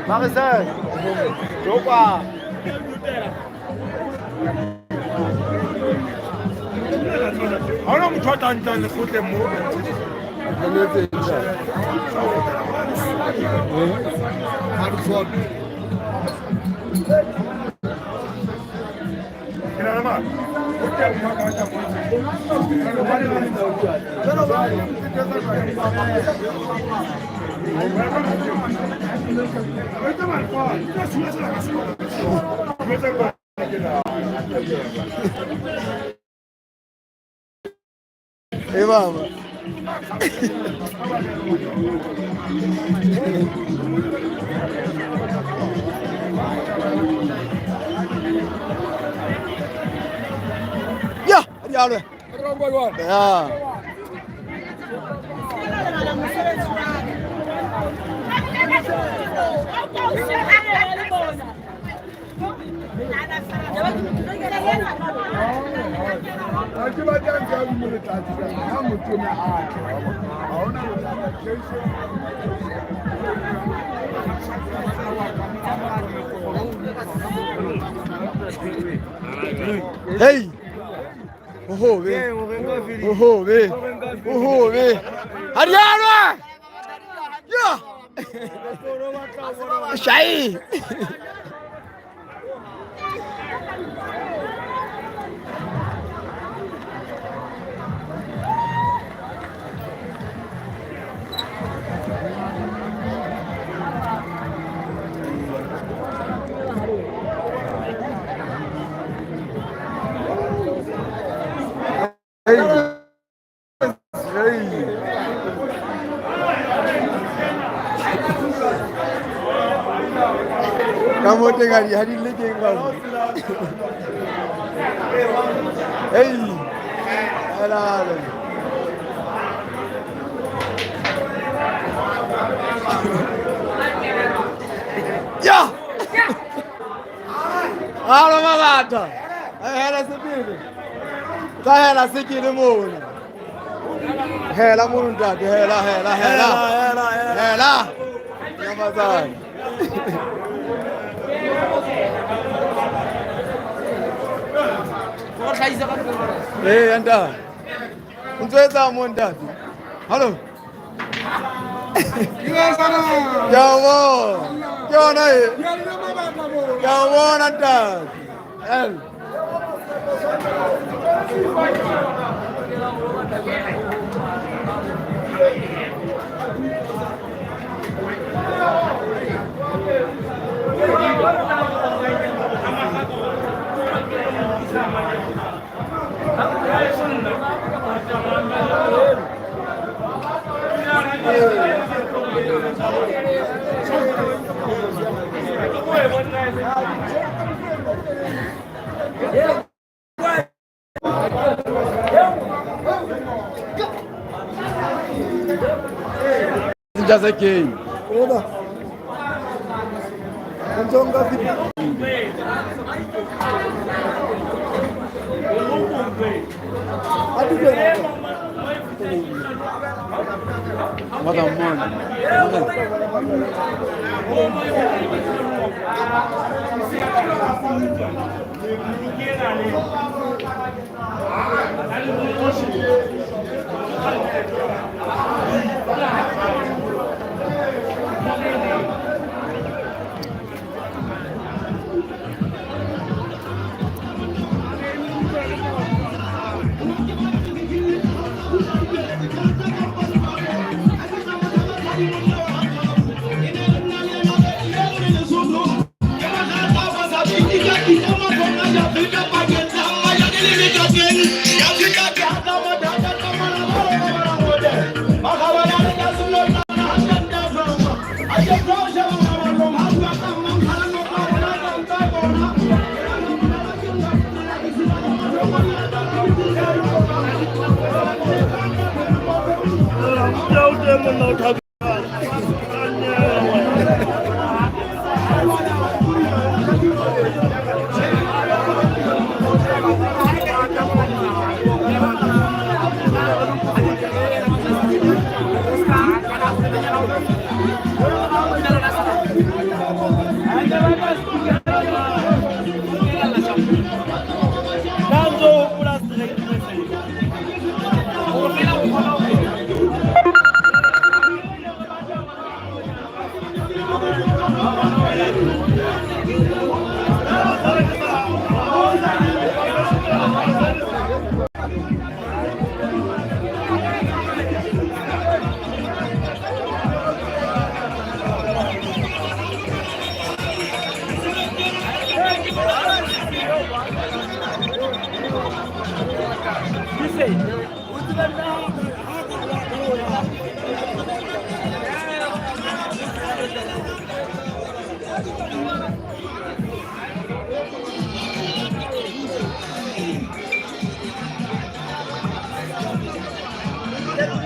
Marcel, Jopa. Ha hona motho a tla ntlang lekgotleng mo. Ke na le mang? O teng motho a ka batlang E baba. Ya, hadi abi. Ya. Ha ke batle a ntse a mo letsatsi ka ha motho o ne a tle ha hona Hey. Oho be. Oho be. Oho be. Hadi abi. Ya. Şahin. Hey. Hey. Ka mo teng ha di le teng ka mo. Hey. Helal. Ya. Halo mabata. Hela sepele. Tsa hela sekele mona. Hela mono ntate, hela hela hela. Hela, hela. Hela. Nyamazana. Eh, ntate. O ntso etsa mo ntate. Hallo. Ke a bona. Ke yona e. Ke a bona ntate. El. Ntja se keng. Oda. Ntse nka video. A dule. Mother mmone. Monna o thabile.